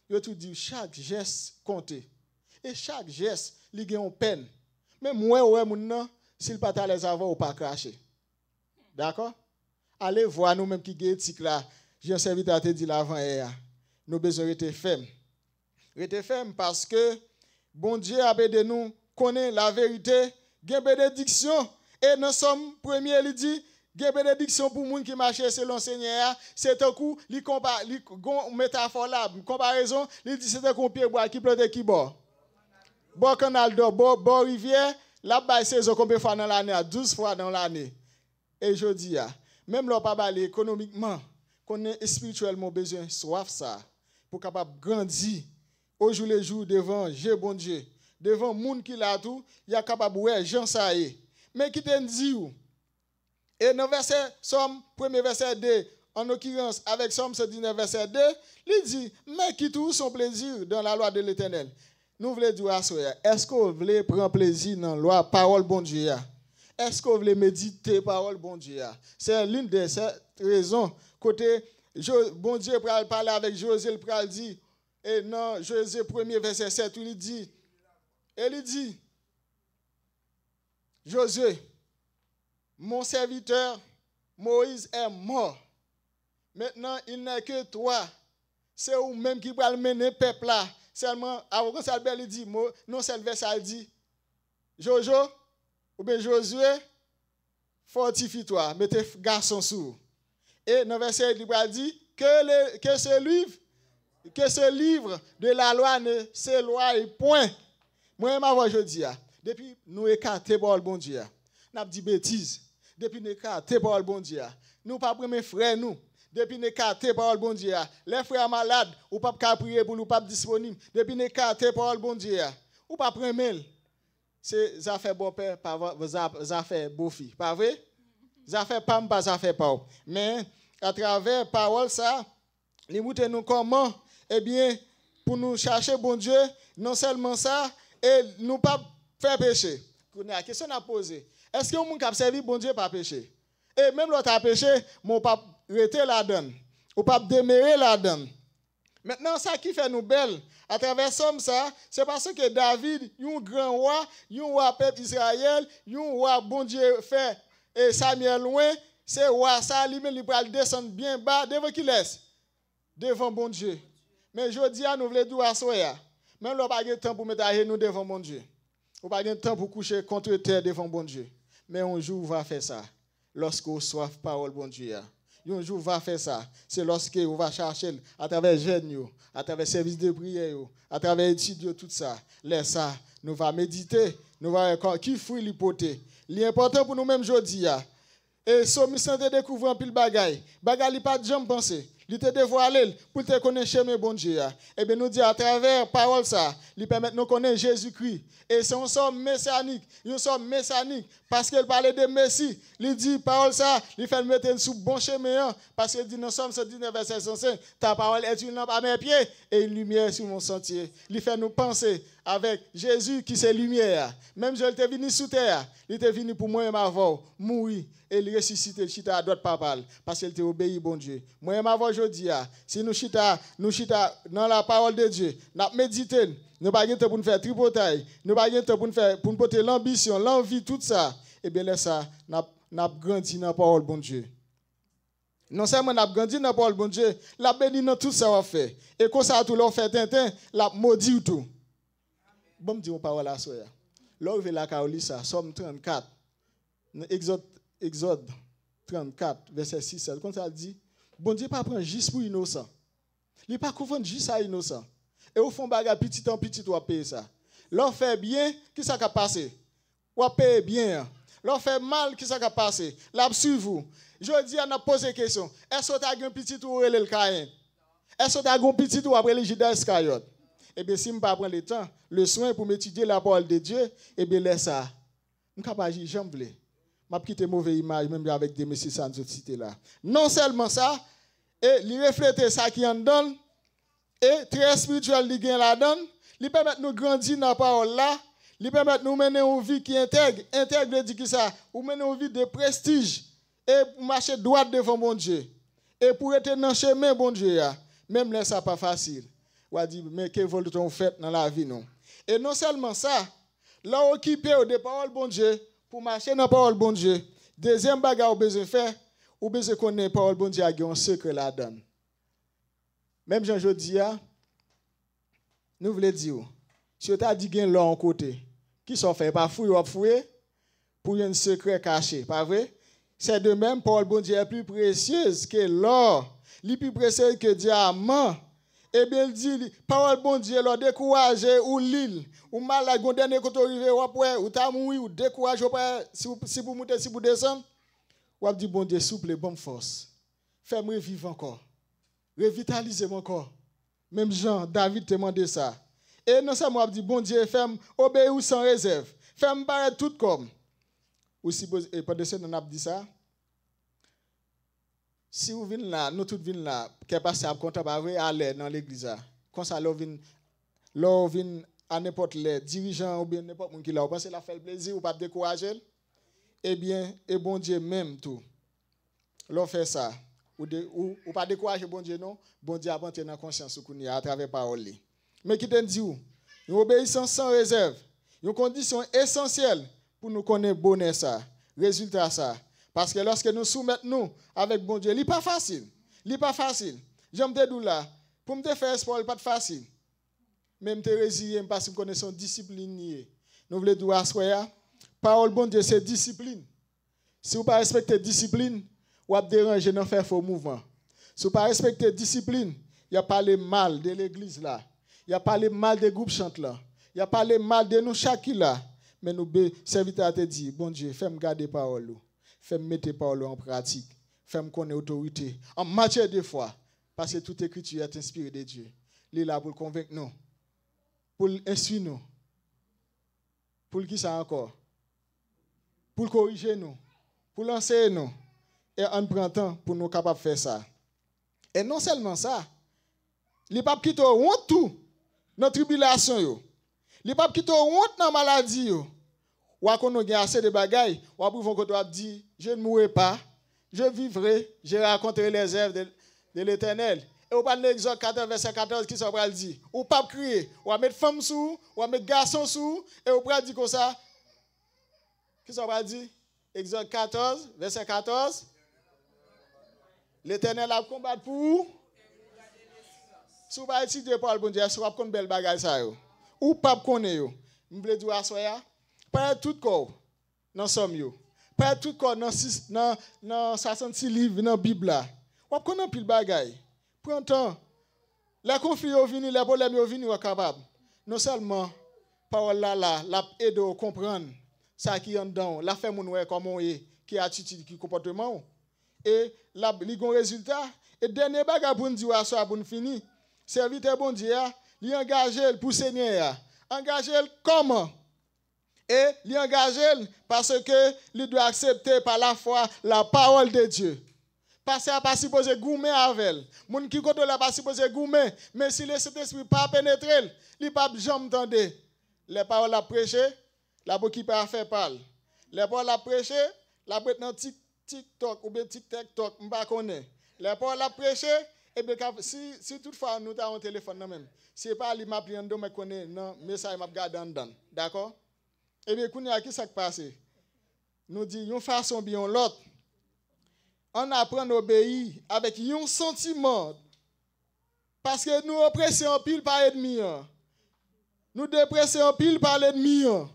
yo tou di chak jès konte. E chak jès, li gen yon pèn. Men m wè, ou wè moun nan, si l pa t alèz avè w, ou pa krache. Dakò? Alevwa nou menm ki gen etik la, jan sèvitè a te di l avanyè a, nou bezwen rete fèm. Rete fèm paske Bondye ap ede nou konnen laverite, gen benediksyon. E nan Sòm premye, li di, gen benediksyon pou moun ki mache selon Senyè a. Se tankou li konpa, li gon metafò la, konparezon, li di se tankou yon pyebwa ki plante ki bò? Bò kannal dò, bò, bò rivyè, l ap bay sezon konbyen fwa nan lane a? Douz fwa nan lane. E jodi a, menm lè w pa ba li ekonomikman, konnen espirityèlman w bezwen swaf sa a pou w kapab grandi ojoulejou devan je Bondye, devan moun ki la tou, y a kapab wè jan sa ye. Men kite m di w, e nan vèsè Sòm, premye vèsè de, an okirans, avèk Sòm san diznèf vèsè de, li di, mais qui trouve son plaisir dans la loi de l'Éternel. Nou vle di w aswè a, èske w vle pran plezi nan lwa pawòl Bondye a? Èske w vle medite pawòl Bondye a? Se l'une de ces raisons kote Jo- Bondye pral pale avèk Jozye, l pral di, e nan Jozye premye vèsè sèt, wi, li di, e li di, Jozye, mon serviteur Moïse est mort. Maintenant, il n'est que toi. Se ou menm ki pral mennen pèp la. Sèlman, avoka Salbè, li di, mo- non sèl vèsè a, li di, Jojo, oubyen Jozye, fortifie-toi, mete f- gason sou ou. E nan vèsè uit, li pral di, que, le, que ce livre, que ce livre de la loi ne s'éloigne point. Mwen menm avè w jodi a, depi nou ekate pawòl Bondye a, n ap di betiz. Depi n ekate pawòl Bondye a, nou p ap renmen frè nou. Depi n ekate pawòl Bondye a, lè frè a malad, ou p ap ka priye pou li, ou p ap disponib. Depi n ekate pawòl Bondye a, ou p ap renmen l. Se zafè bòpè, pa va- za- zafè bofi, pa vre? Zafè pa m pa zafè pa w. Men, atravè pawòl sa, li montre nou kòman, ebyen, pou nou chache Bondye, non sèlman sa, e nou p ap fè peche. Kounye a, kesyon n ap poze, èske yon moun k ap sèvi Bondye pa peche? E menm lè w ta peche, men w p ap rete ladan l. Ou p ap demere ladan l. Mentnan, sa ki fè nou bèl, atravè sòm sa, se paske David, yon gran wa, yon wa pèp Izrayèl, yon wa Bondye fè e Samyèl lwen, se wa sa li menm li pral desann byen ba devan kilès? Devan Bondye. Men jodi a, nou vle di w aswè a, menm lè w pa gen tan pou w met ajenou devan Bondye, ou pa gen tan pou w kouche kont tè devan Bondye, men yon jou w va fè sa. Lòske w swaf pawòl Bondye a. Yon jou w va fè sa. Se lòske w va chache l atravè jèn yo, atravè sèvis de priyè yo, atravè etid yo, tout sa. Lè sa, nou va medite, nou va wè kò- ki fwi li pote. Li enpòtan pou nou menm jodi a. E somis lan te dekouvri anpil bagay. Bagay li pa t janm panse. Li te devwale l pou l te konnen chemen Bondye a. Ebyen, nou di atravè pawòl sa, li pèmèt nou konnen Jezikri. E se yon sòm mesyanik, yon sòm mesyanik, paske l pale de Mesi. Li di pawòl sa, li fè l mete n sou bon chemen an, paske l di nan Sòm san diznèf, vèsè san senk, ta parole est une lampe à mes pieds et une lumière sur mon sentier. Li fè nou panse avèk Jezi ki se limyè a. Menm jan l te vini sou tè a, li te vini pou mwen menm avè w, mouri, e li resisite, l chita adwat Papa l, paske l te obeyi Bondye. Mwen menm avè w jodi a, si nou chita, nou chita nan la parole de Dieu, n ap medite l, nou pa gen tan pou n fè tripotay, nou pa gen tan pou n fè, pou n pote lanbisyon, lanvi, tout sa, ebyen lè sa, n ap, n ap grandi nan pawòl Bondye. Non sèlman n ap grandi nan pawòl Bondye, l ap beni nan tout sa w ap fè. E konsa tou, lè w fè tenten, l ap modi w tou. Ban m di w yon pawòl aswè a. Lè w rive lakay w, li sa, Sòm trannkat, nan Egzòd, Egzòd trannkat, vèsè sis, sèt, konsa l di, Bondye pa pran jis pou inosan. Li pa konfonn jis a inosan. E ou fè yon bagay pitit an pitit, w ap peye sa. Lè w fè byen, ki sa k ap pase? W ap peye byen an. Lè w fè mal, ki sa k ap pase? L ap swiv ou. Jodi a, n ap poze kesyon. Èske w ta gen yon pitit ou rele l Kayen? Èske w ta gen yon pitit ou w ap rele Jida Iskayòt? Ebyen, si m pa pran letan, leswen pou m etidye la parole de Dieu, ebyen, lè sa a, m kab aji jan m vle. M ap kite move imaj, menm jan avèk de mesye sa n sot site la. Non sèlman sa, e li reflete sa ki anndan l, e trè espirityèl li gen ladan l, li pèmèt nou grandi nan pawòl la, li pèmèt nou mennen yon vi ki entèg. Entèg vle di ki sa? Ou mennen yon vi de prestij, e pou mache dwat devan Bondye, e pou rete nan chemen Bondye a, menm lè sa pa fasil. W a di, men ke volonte w fèt nan lavi nou. E non sèlman sa, lè w okipe w de pawòl Bondye, pou mache nan pawòl Bondye, dezyèm bagay ou bezwen fè, ou bezwen konnen pawòl Bondye a gen yon sekrè ladan l. Menm jan jodi a, nou vle di w, si yo ta di gen lò yon kote, kisa w fè? E pa fouye w ap fouye pou jwenn sekrè kache, pa vre? C'est de même, parole Bondye est plus précieuse que l'or. Li pi presye ke dyaman. Ebyen, l di, li, pawòl Bondye, lè w dekouraje, ou li l, ou malad, gon dènye kote w rive, w ap wè, ou ta mouri, ou dekouraje, ou pa, si, w- si pou moute, si pou desann, w ap di, Bondye, souple, ban m fòs. Fè m reviv ankò. Revitalize m ankò. Menm jan David te mande sa. E non sèlman w ap di, Bondye, fè m obeyi w san rezèv. Fè m parèt tout kòm. Ou sipoze, e pandan se tan n ap di sa, si w vin la, nou tout vin la, kè pastè ap kontan, pa vre, alè nan legliz la. Konsa, lè w vin, lè w vin a nenpòt lè, dirijan oubyen nenpòt moun ki la, ou panse l ap fè l plezi, ou p ap dekouraje l? Ebyen, e Bondye menm tou. Lè w fè sa, ou, de, ou, ou pa dekouraje Bondye non, Bondye ap antre nan konsyans ou kounye a atravè pawòl li. Men kite m di w, yon obeyisans san rezèv, yon kondisyon esansyèl pou nou konnen bonè sa, rezilta sa. Paske lòske nou soumèt nou avèk Bondye, li pa fasil. Li pa fasil. Jan m te di w la, pou m te fè espò, li pa t fasil. Men m te reziye m paske m konnen se yon disiplin li ye. Nou vle di w aswè a, pawòl Bondye se disiplin. Si w pa respekte disiplin, w ap deranje nan fè fo mouvman. Si w pa respekte disiplin, y ap pale mal de legliz la. Y ap pale mal de gwoup chant lan. Y ap pale mal de nou chak ki la. Men nou be, sèvitè a te di, Bondye, fè m gade pawòl ou. Fè m mete pawòl ou an pratik. Fè m konnen otorite an matyè de fwa. Paske tout ekriti est inspirée de Dieu. Li la pou l konvenk nou. Pou l enstwi nou. Pou l ki sa ankò? Pou l korije nou. pou l anseye nou. E ann pran tan pou nou kapab fè sa. E non sèlman sa, li p ap kite w wont tou nan tribilasyon yo. Li p ap kite w wont nan maladi yo. W a konn ou gen ase de bagay, w ap rive yon kote w ap di, "Je ne mourrai pas, je vivrai, je raconterai les œuvres de, de l'Éternel." E w pral nan Egzòd katòz, vèsè katòz, kisa w pral di? Ou p ap kriye. W a met fanm sou ou, w a met gason sou ou, e w pral di konsa, kisa w pral di? Egzòd katòz, vèsè katòz. Letènèl ap konbat pou ou. Si w pa etidye pawòl Bondye a, èske w ap konn bèl bagay sa yo? Ou p ap konnen yo. M vle di w aswè a, parèt tout kò w nan sòm yo. Parèt tout kò w nan sis, nan, nan swasannsis liv nan Bib la. W ap konn anpil bagay. Pran tan. Lè konfli yo vini, lè pwoblèm yo vini, w ap kapab. Non sèlman pawòl la la, l ap ede w konprann sa ki anndan w, l ap fè moun wè kòman w ye, ki atitid, ki konpòteman w. E l ap, li gon rezilta. E dènye bagay pou n di w aswè a pou n fini, sèvitè Bondye a, li angaje l pou Senyè a. Angaje l kòman? E li angaje l paske li dwe aksepte pa lafwa la parole de Dieu. Pastè a pa sipoze goumen avè l. Moun ki kote w la pa sipoze goumen. Men si Lesentespri pa penetre l, li p ap janm tande. Lè pawòl la ap preche, l ap okipe afè pa l. Lè pawòl la ap preche, l ap ret nan tik, TikTok oubyen TikTok, m pa konnen. Lè pawòl la ap preche, ebyen, ka, si, si toutfwa nou ta yon telefòn nan men m, si e pa li m ap li anndan, mwen konnen nan mesaj m ap gade anndan l. Dakò? Ebyen, kounye a, ki sa k pase? Nou di, yon fason oubyen yon lòt, ann aprann obeyi avèk yon santiman. Paske nou oprese anpil pa ènmi an. Nou deprese anpil pa lènmi an.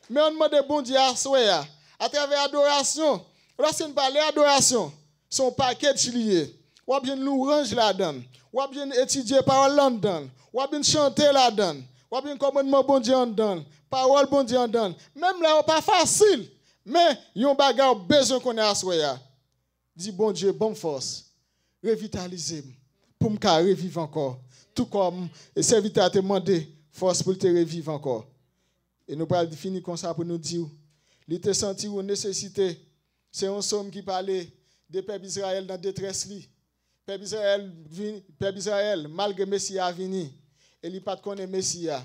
Men ann mande Bondye aswè a, atravè adorasyon. Lòske n pale adorasyon, se yon package li ye. W ap jwenn louwanj ladan l. W ap jwenn etidye pawòl la anndan l. W ap jwenn chante ladan l. W ap jwenn kòmandman Bondye anndan l. Pawòl Bondye anndan l. Menm lè yo pa fasil, men yon bagay w bezwen konnen aswè a. Di, "Bondye, ban m fòs. Revitalize m pou m ka reviv ankò." Tou kòm sèvitè a te mande fòs pou l te reviv ankò. E nou pral fini konsa pou nou di w, li te santi yon nesesite. Se yon sòm ki pale de pèp Izrayèl nan detrès li. Pèp Izrayèl vin, pèp Izrayèl, malgre Mesi a vini, e li pa t konnen Mesi a.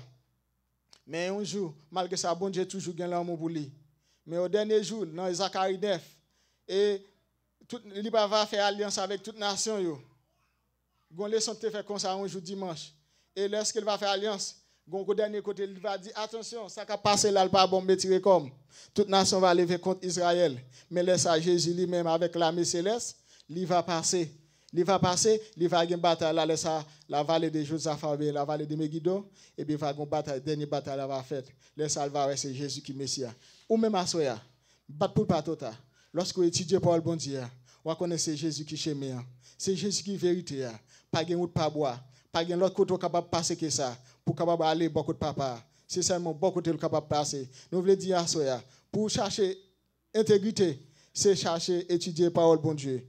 Men yon jou, malgre sa, Bondye toujou gen lanmou pou li. Men o dènye jou, nan Zakari nèf, e tout, li va fè alyans avèk tout nasyon yo. Gon leson ki te fè konsa yon jou dimanch. E lèske l va fè alyans, gon kou dènye kote li va di, "Atansyon, sa k ap pase la, l pa bon, m retire kò m." Tout nasyon va leve kont Izrayèl. Men lè sa, Jezi li menm avèk lame selès, li va pase. Li va pase, li va gen batay la, lè sa, la vale de Jozafa oubyen la vale de Megido, ebyen va gen batay, dènye batay la va fèt. Lè sa, l va wè se Jezi ki Mesi a. Ou menm aswè a, bat pou l pa twò ta. Lòske w etidye pawòl Bondye a, w a konnen se Jezi ki chemen an. Se Jezi ki verite a. Pa gen wout pa bwa. Pa gen lòt kote w kapab pase ke sa pou w kapab ale bò kot Papa a. Se sèlman bò kote l kapab pase. Nou vle di aswè a, pou w chache entegrite, se chache etidye pawòl Bondye.